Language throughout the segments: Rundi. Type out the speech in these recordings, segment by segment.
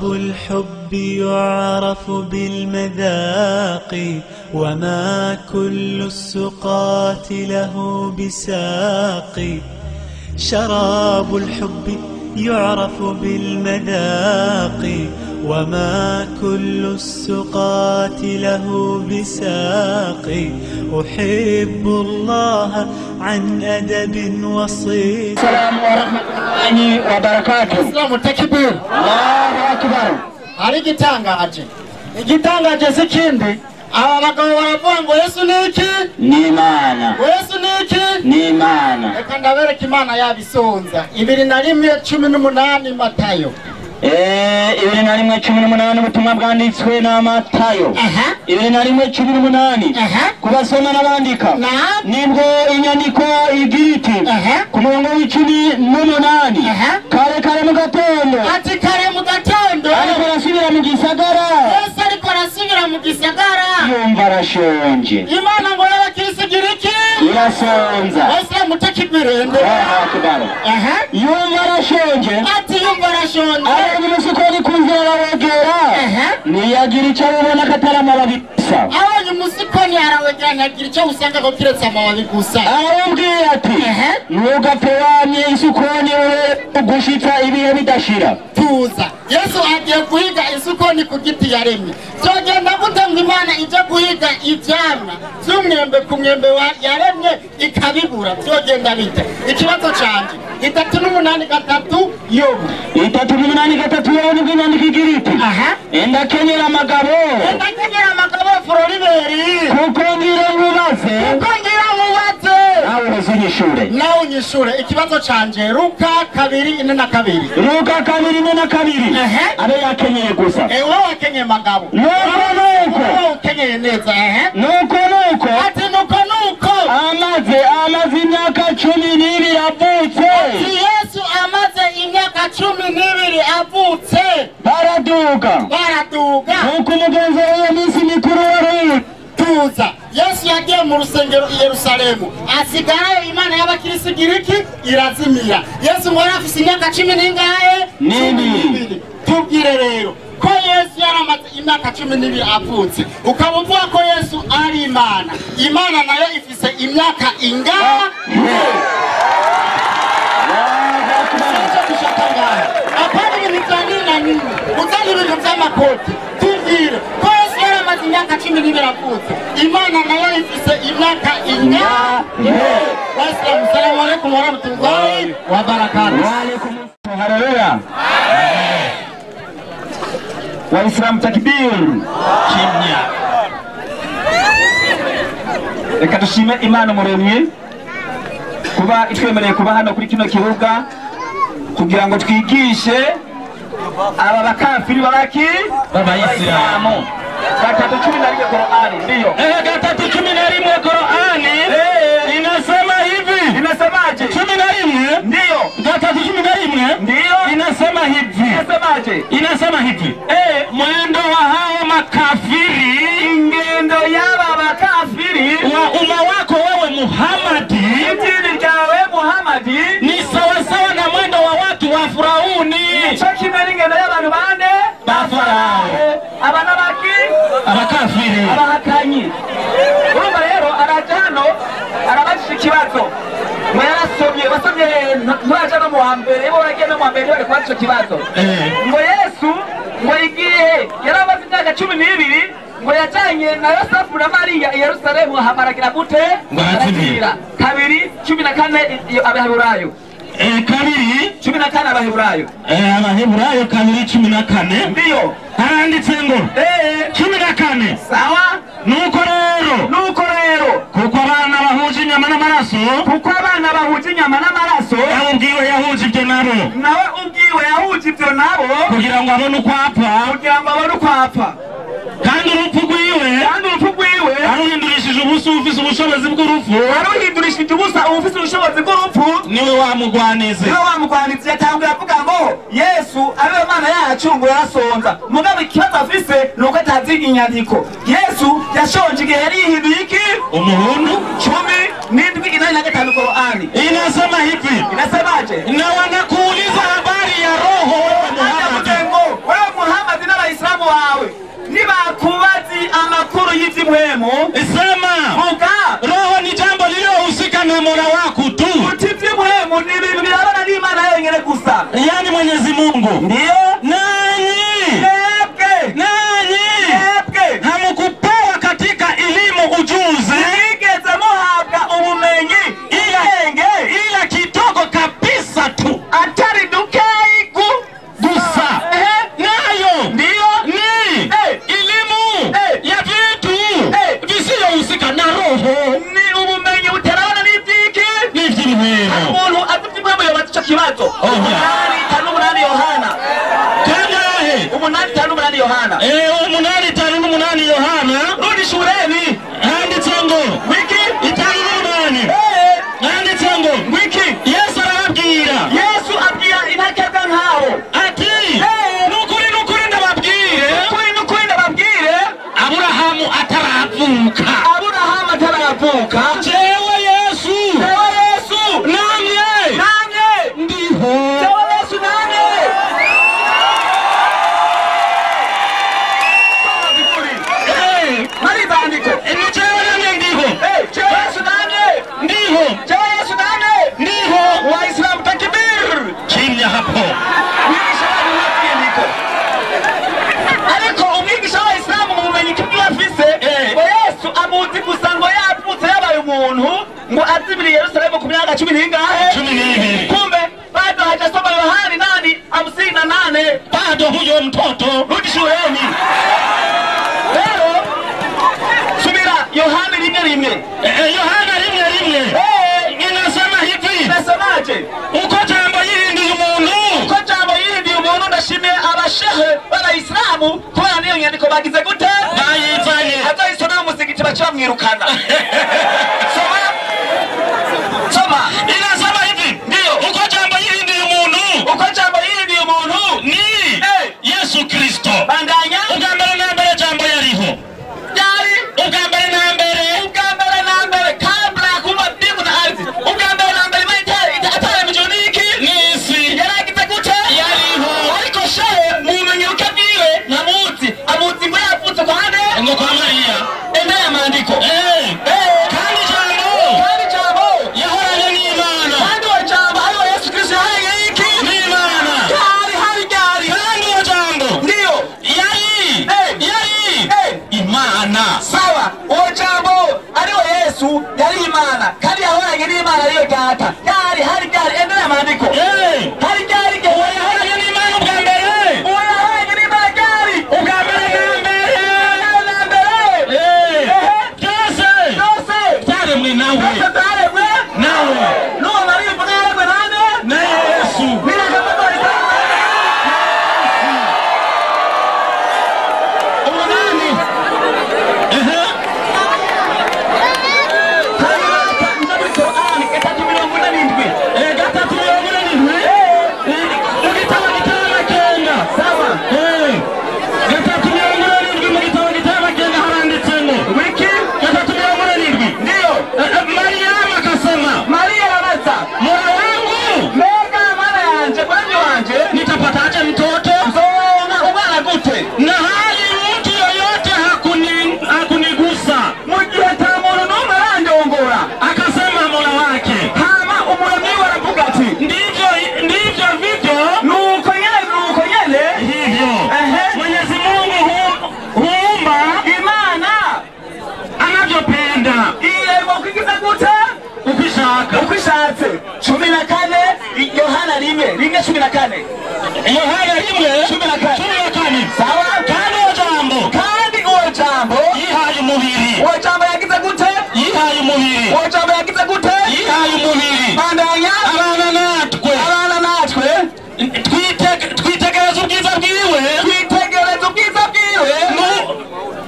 شراب الحب يعرف بالمذاق وما كل السقاة له بساق. شراب الحب يعرف بالمذاق وما كل السقاة له بساق. أحب الله عن أدب وصيد. السلام ورحمة الله وبركاته. السلام تكبير. الله أكبر. Hari igitangaje, igitangaje si ikindi. Aba bagabo baravuga ngo Yesu ni iki? Ni Imana. Ngo Yesu ni iki? Ni Imana. Reka ndabereka Imana yabisonza. 21:18 Matayo. 21:18 ubutumwa bwanditswe na Matayo. 21:18 kubasoma n'abandika nibwo inyandiko igira iti ku murongo w'18 kare kare mu gatondo, ati kare mu gatondo ariko arasubira mu gisagara. Yesu ariko arasubira mu gisagara yumva arashonje. Imana ngo y'abakirisitu igira iki? Irasonza. Wese mutakigwirende. Yumva arashonje, ati yumva arashonje umusukoni ku nzira arawegera ntiyagira icyo abubona ko atari amababi gusa. Abonye umusikoni arawegera ntiyagira icyo usanga ko kiretse amababi gusa. Aramubwira ati ntugapfe wamye isukoni gushitsa ibihe bidashira. Tuza, Yesu agiye guhiga isukoni ku giti yaremye. Byogenda gute ngo Imana ije guhiga ivyamwa vy'umwembe ku mwembe yaremye ikabibura? Byogenda bite? Ikibazo canje 38:3 Yobu. 38:3 Yobu nibwo inyandiko igira iti ndakenyera amagabo, ndakenyera amagabo Floriberi, kuko ngira nkubaze, kuko ngira nkubaze nawe unyishure, nawe unyishure. Ikibazo canje Luka 2:42. Luka 2:42 abe yakenyeye gusa. Wowe wakenyeye magabo, nuko nuko wowe ukenyeye neza. Nuko nuko ati nuko nuko amaze imyaka 12 avutse. Ati Yesu amaze imyaka 12 avutse. Baraduga, baraduga nuko umugenzo w'iyo minsi mikuru wari. Tuza, Yesu yagiye mu rusengero i Yerusalemu asigarayo. Imana y'abakirisitu igira iki? Irazimira. Yesu ngo yari afise imyaka 10 n'ingahe? N'ibiri. Tubwire rero ko Yesu yaramaze imyaka 12 avutse, ukaba uvuga ko Yesu ari Imana. Imana nayo ifise imyaka ingahe? Apana ibintu vya nini na nini, uzana ibintu vy'amakoti. Tubwire ko Yesu yaramaze imyaka 12 avutse, Imana nayo ifise imyaka ingahe? Waislamu, salamu alaikum warahmatullahi wabarakatuh. Haleluya. Waislamu takbir. Kimya. Reka dushime Imana umuremyi kuba itwemereye kuba hano kuri kino kibuga kugira ngo twigishe aba bakafiri babaki b'abayisilamu. 3:11 Qur'ani ndiyo. 3:11 Qur'ani inasema hivi. Inasemaje? 11 ndiyo. 3:11 ndiyo. Inasema hivi. Inasemaje? Inasema hivi. Mwendo wa hao makafiri, ingendo y'aba bakafiri wa umma wako wewe Muhammadi, idini ryawe Muhammadi ni sawasawa na mwendo wa watu wa Firauni. Nico kimwe n'ingendo y'abantu bande ba Farao. Abana baki abakafiri abahakanyi. Urumva rero araja hano arabajije ikibazo ngo yarasomye, wasomye nturaja no mu wa mbere, bo baragiye no mu wa mbere bari kubaza ico kibazo ngo Yesu ngo igihe yaramaze imyaka 12 ngo yajanye na Yosefu na Mariya i Yerusalemu hamaragira gute? Ngo arazimira. 2:14 Abaheburayo. 2:14 Abaheburayo. Abaheburayo 2:14 ndiyo haranditse ngo 14 sawa. Nuko rero, nuko rero kuko abana bahuje inyama n'amaraso, kuko abana bahuje inyama n'amaraso, nawe ubwiwe yahuje ibyo nabo, nawe ubwiwe yahuje ibyo nabo kugira ngo abone uko apfa, kugira ngo abone uko apfa. Kandi urupfu rwiwe, kandi urupfu rwiwe aruhindurishije ubusa ufise ubushobozi bw'urupfu, aruhindurishije ubusa ufise ubushobozi bw'urupfu, niwe wamugwanize, niwe wamugwanize. Yatanguye avuga ngo Yesu ariwe Mana yacu ngo yarasonza. Mugabo ikibazo afise ni uko atazi inyandiko. Yesu yashonje igihe yari yihinduye iki? Umuhundu. 17:85 Qur'ani inasema hivi. Inasemaje? Na wanakuuliza habari ya roho wewe Muhammad. Wewe Muhammad 8:58 Yohana. 8:58 Yohana. Rudi shuleni. Handitse ngo wiki 58. Handitse ngo wiki. Yesu arababwira. Yesu abwira intakebwa nkabo ati nukuri nukuri ndababwire. Nukuri nukuri ndababwire. Aburahamu ataravuka. Aburahamu ataravuka. Jewe Yesu. Jewe Yesu. Namye. Namye. Ndiho. Jewe Yesu namye. Mari bandiko. Jewe namye ndiho. Jewe Yesu namye. Ndiho. Jewe Yesu namye. Ndiho. Waislamu takbir. Kimya hapo. Mwigisha wanyu ndiko. Ariko umwigisha w'Islamu mu bumenyi kibyo afise ngo Yesu amuzi gusa ngo yapfutse yabaye umuntu ngo azibiriye Yerusalemu ku myaka 12. 12. Kumbe bado hajasoma Yohana 8:58. Bado huyo mtoto. Rudi shuleni. Rero subira Yohana 1:1. Yohana 1:1. Inasema hivi. Inasemaje? Uko jambo yihinduye umuntu. Uko jambo yihinduye umuntu. Ndashimiye abashehe b'abayisilamu kubera niyo nyandiko bagize gute? Bayizanye. Azoyisoma mu musigiti baca bamwirukana. Soma. Soma. Inasema hivi. Ndio. Uko jambo yihinduye umuntu. Uko jambo yihinduye umuntu ni Yesu Kristo. Bandanya. Ubwa mbere na mbere jambo yariho. Yari. Ubwa mbere na mbere. Ubwa mbere na mbere kabla kuba mbingu na ardhi. Ubwa mbere na mbere Imana itarema ijuru n'iki? N'isi. Yaragize gute? Yariho. Ariko shehe mu bumenyi buke bwiwe ntamuzi. Amuzi ngo yapfutse kwa nde? Ngo kwa Mariya. Endea maandiko. Kandi jambo. Kandi jambo. Yahoranye n'Imana. Kandi uwo jambo ariwo Yesu Kristo yahoranye iki? N'Imana. Ryari hari ryari. Kandi uwo jambo. Ndiyo. Yari. Yari. Imana. Sawa. Uwo jambo ariwo Yesu yari Imana. Kandi yahoranye n'Imana ariyo Data. Ryari hari ryari. Endea maandiko. Hari ryari Uwo yahoranye n'Imana ubwa mbere. Uwo yahoranye n'Imana ryari? Ubwa mbere na mbere. Na mbere. Byose. Byose. Byaremwe nawe. Byose byaremwe nawe. N'uwo Mariya uvuga yaremwe nande? Na Yesu. Umunani. Korani 3:47. 3:47. Mu gitabo giteye amakenga. Sawa. 3:47 mu gitabo giteye amakenga haranditse ngo wiki 3:47. Ndiyo. Mariamu akasema. Maria arabaza. Mola wangu. Mbega mana yanje mwami wanje. Nitapataje mtoto? Nzoronka umwana gute? Na hali mtu yoyote hakunigusa. Mu gihe ata muntu n'umwe arandongora. Akasema Mola wake. Hama umuremyi we aravuga ati ndivyo ndivyo vivyo. Nuko nyene nuko nyene hivyo. Mwenyezi Mungu huumba Imana anavyopenda. Irema ukigize gute? Uko Uko ishatse. 14 Yohana 1:14. Yohana 1:14. Sawa. Kandi uwo jambo. Kandi uwo jambo yihaye umubiri. Uwo jambo yagize gute? Yihaye umubiri. Uwo jambo yagize gute? Yihaye umubiri. Bandanya. Abana natwe. Abana natwe. Twitegereza ubwiza bwiwe. Twitegereza ubwiza bwiwe.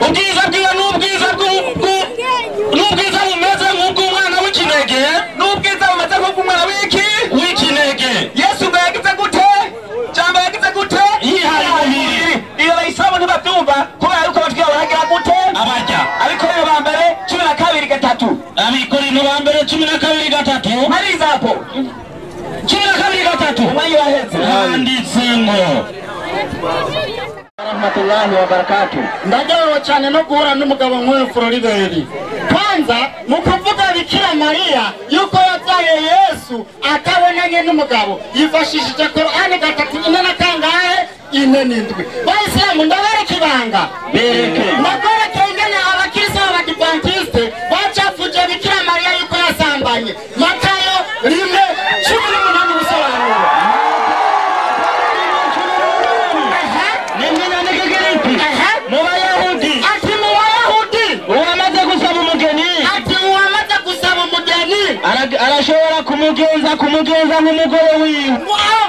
Ubwiza bwiwe n'ubwiza n'ubwiza bumeze nk'ubw'umwana w'ikinege. N'ubwiza bumeze nk'ubw'umwana w'iki? W'ikinege. Yesu ngo yagize gute? Jambo yagize gute? Yihaye umubiri. Iyo bayisilamu ntibabyumva kubera yuko amatwi yabo aragira gute? Abarya. Abikorino ba mbere 12:3. Abikorino ba mbere 12:3. Mariza hapo. 12:3. Umwanya waheze. Handitse ngo Rahmatullahi wa barakatuh. Ndaryohewe cyane no guhura n'umugabo nk'uyu Floribert. Kwanza mu kuvuga Bikira Mariya yuko yabyaye Yesu atabonanye n'umugabo yifashishije Korani 3:4 na kangahe? 47. Bayisilamu ndabereka ibanga. Bereke. Ndakwereka ingene abakristo b'Abadivantiste bacafuje Bikira Mariya yuko yasambanye. Matayo 1:18 ubusobanuro. Mu Bayahudi. Ati mu Bayahudi. Uwamaze gusaba umugeni. Ati uwamaze gusaba umugeni. Arashobora kumugenza nk'umugore wiwe.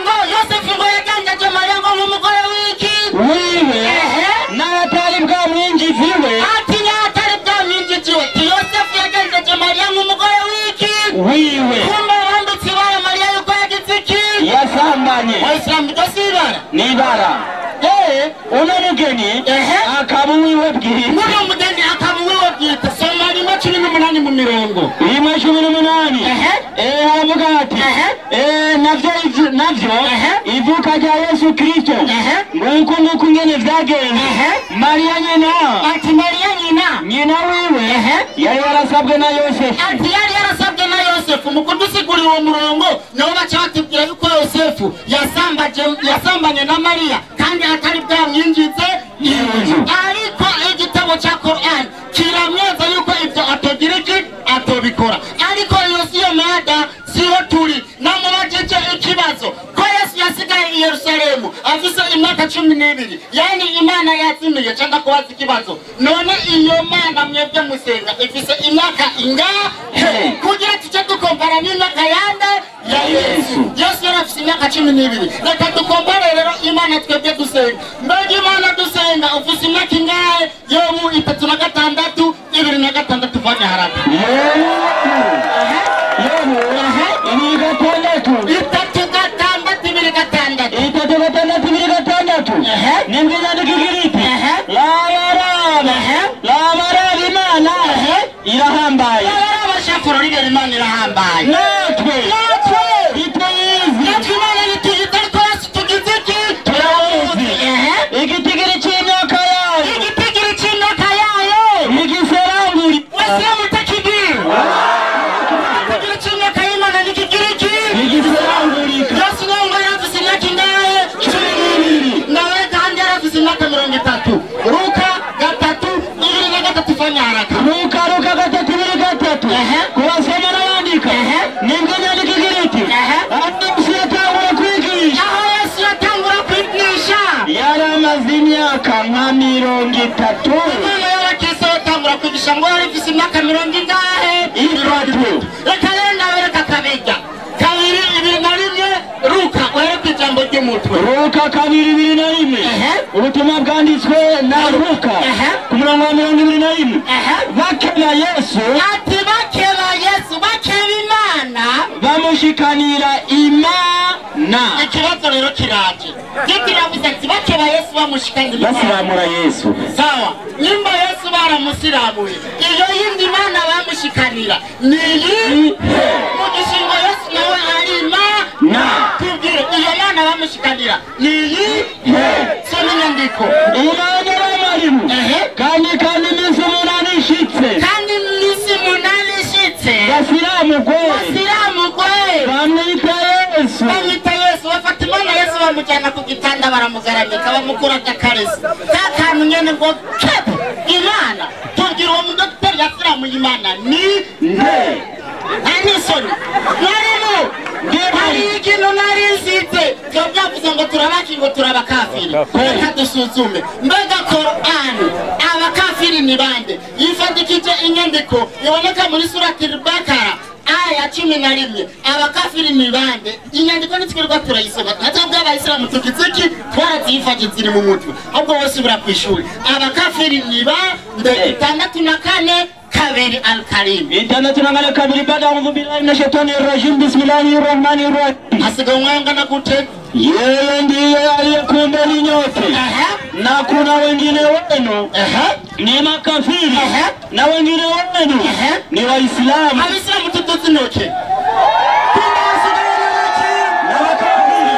Ngo Yosefu ngo yaganjaje Mariya ngo nk'umugore w'iki? Wiwe n'abatari bwamwinjize iwe. Ati n'abatari bwamwinjize iwe. Yosefu yagenjeje Mariya nk'umugore w'iki? Wiwe. Kumbe bambitse ibara Mariya yuko yagize iki? Yasambanye. Wayisilamu iryo si ibara? Ni ibara. Uno mugeni akaba uwiwe bwite. Uno mugeni akaba uwiwe bwite. Soma 1:18 mu mirongo. 1:18. Aravuga ati navyo ivuka rya Yesu Kristo nguko nguko ngene vyagenze. Mariya nyina, ati Mariya nyina wiwe yari yarasabwe na Yosefu. Ati yari yarasabwe na Yosefu. Mu kudusigurira uwo murongo nabo baca batubwira yuko Yosefu yasambanye na Mariya kandi atari bwamwinjize inzu. Ariko igitabo cya Quran kiramweza yuko ibyo atogira iki atobikora. Ariko iyo siyo mada, siyo turi. Namubajije ikibazo ko Yesu yasigaye i Yerusalemu afise imyaka 12, yani Imana yazimiye. Cyangwa kubaza ikibazo, none iyo Mana mwebwe musenga ifise imyaka ingahe? Kugira tujye dukompara n'imyaka yande ya Yesu. Yesu yari afise imyaka 12. Reka dukompare rero Imana twebwe dusenga. Mbega Imana dusenga ufise imyaka ingahe? Yobu 36 26 vanya haraka. Yobu 36 26 36 nibwo inyandiko igira iti labaraba Imana irahambaye. Labaraba shafuro rigera Imana irahambaye. Natwe ituyizi. Natwe Imana ituyizi, ariko Yesu tugize iki? Turamuzi. Igitigiri c'imyaka yayo. Igitigiri c'imyaka yayo. Igiseranguri. Wasilamu takibir. Igitigiri c'imyaka y'Imana nikigira iki? Igiserangurika. Yesu nawe ngo yarafise imyaka ingahe? 12. Nawe kandi yarafise imyaka 30. Luka 3:23 fanya haraka. Luka 3:23. Kubasoma n'abandika. Nibwo inyandiko igira iti Yesu yatangura kwigisha. Aho Yesu yatangura kwigisha yari amaze imyaka nka 30. Imana y'abakristo yatangura kwigisha ngo yari ifise imyaka mirongo ingahe? 30. Reka rero nabereka kabirya 2:21 Luka uhere ku ijambo ry'umutwe. Luka 2:21. Ubutumwa bwanditswe na Luka ku murongo wa 21. Bakeba Yesu. Ati bakeba Yesu, bakeba Imana, bamushikanira Imana. Ikibazo rero kiraje. Kiravuze ati bakeba Yesu bamushikanira Imana. Basiramura Yesu. Sawa. Nimba Yesu baramusiramuye, iyo yindi Imana bamushikanira ni iyi? Mu gishingo Yesu nawe ari Imana. Tubwire iyo Mana bamushikanira ni iyi? Soma inyandiko. Imana y'abarimu. Kandi iminsi 8 ishitse. Kandi iminsi 8 ishitse. Basiramugwe. Bamwita Yesu. Bamwita Yesu. Bafata Imana Yesu bamujyana ku gitanda baramugaramika bamukura akarezi. Ka kantu nyene ngo kepu Imana. Tubwire uwo mudokiteri yasiramuye Imana ni nde? Anisoni. Mwarimu. Hari ikintu nari nsize. Byavuze ngo turabaki ngo turabakafiri. Reka dusuzume. Mbega Quran abakafiri ni bande? Yifadikije inyandiko iboneka muri surati al-Bakara aya 11. Abakafiri ni bande? Inyandiko nitwirirwa turayisoma. Natwe abayisilamu tugize iki? Twarazifashije ziri mu mutwe. Ahubwo bose bura kwishuri. Abakafiri ni bande? 64 2 al-Karim. 64 2 baada a'udhu billahi minash shaitani rajim. Bismillahir rahmanir rahim. Asiga umwanga na gute? Yeye ndiye aliyekuumbeni nyote na kuna wengine wenu ni makafiri na wengine wenu ni Waislamu. Abisilamu tutuzi nyote. Na makafiri.